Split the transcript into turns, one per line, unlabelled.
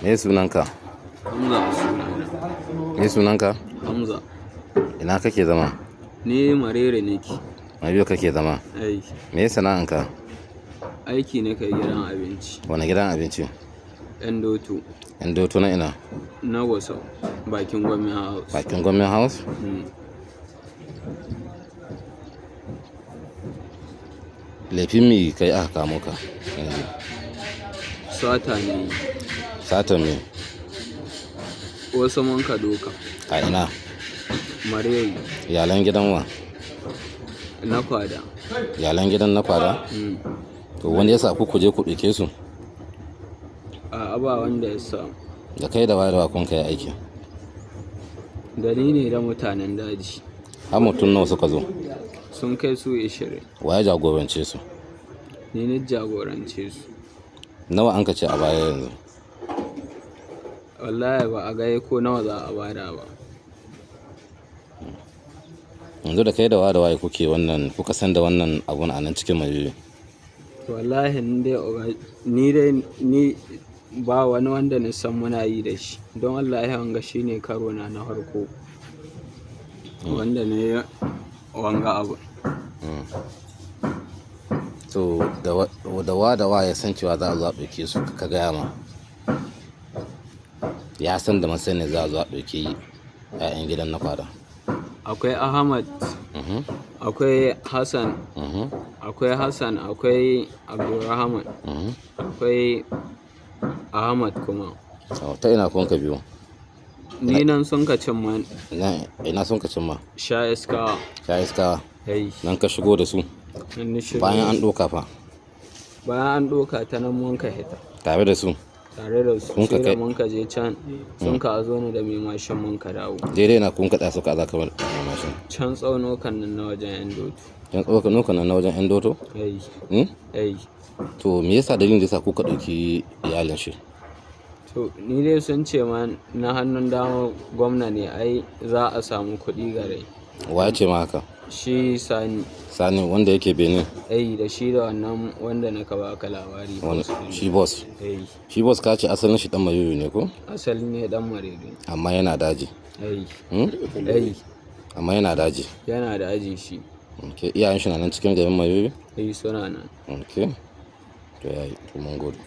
Me sunanka?
Hamza sunana.
Me sunanka?
Hamza.
Ina kake zama?
Ni Marere nake.
Mabiyo kake zama?
Ai,
Me sana'anka?
aiki ne kai gidan abinci.
Wane gidan abinci?
Yan doto.
Yan doto na ina?
Na Gusau, bakin Gwamnan House.
Bakin Gwamnan House?
Mm.
Laifin me kai aka kamo ka yanzu?
Sata ne.
Satan me?
Wasu mun ka doka.
A ina?
Marere.
Iyalan gidan wa?
Na kwada.
Iyalan gidan na kwada?
Mm.
To wani ya sa ku kuje ku ɗauke su?
A'a, ba wanda ya samu.
Da kai da wa da wa kun kai aiki?
Da ni ne da mutanen daji.
Har mutum nawa suka zo?
Sun kai su 20.
Wa ya jagorance su?
Ni na jagorance su.
Nawa an ka ce a baya yanzu?
Wallahi ba a gaya ko nawa za a bada ba.
Yanzu da kai da wa da wa kuke wannan, kuka san da wannan abun a nan cikin Mabiyo?
Wallahi ni dai oga, ni dai ni ba wani wanda na san muna yi da shi. Don wallahi wanga shine karo na na farko wanda na yi wanga abu.
To da wa da wa ya san cewa za a zo a ɗauke su ka gaya ma? Ya san da masani za a zo a ɗauki 'ya'yan gidan na kwada.
Akwai Ahmad, akwai Hassan, akwai Hassan, akwai Abdulrahman, akwai Ahmad kuma.
Oh, ta ina kun ka biyo?
Ni nan sun ka cimma.
Ina sun ka cimma?
Sha iska.
Sha iska.
Hey.
Nan ka shigo da su?
Nan ni shigo.
Bayan an ɗauka fa?
Bayan an ɗauka ta nan mun ka hita.
Tare da su?
Tare da su.
Kun ka
Sai da
kai-
mun ka je can sun ka zo ni da mai mashin mun ka dawo.
Daidai na kun kaɗa suka aza kamar mai mashin.
Can tsaunukan nan na wajen yan doto.
Can tsaunukan nan na wajen yan doto?
Hey.
Hmm?
Hey.
To me yasa dalilin da yasa kuka ɗauki iyalin shi?
To ni dai sun ce ma na hannun dama gwamna ne, ai za a samu kuɗi gare.
Wa ya ce ma haka?
Shi Sani.
Sani wanda yake Benin?
Eh, da shi da wannan wanda na ka baka labari.
Wani, shi boss.
Eh.
Shi boss ka ce asalin shi ɗan Mayoyo ne ko?
Asali ne ɗan Marere.
Amma yana daji.
Eh.
Hmm?
Eh.
Amma yana daji.
Yana da aji shi.
Okay. Iyayen shi na nan cikin garin Mayoyo?
Eh, suna nan.
Okay. To yayi, to mun gode.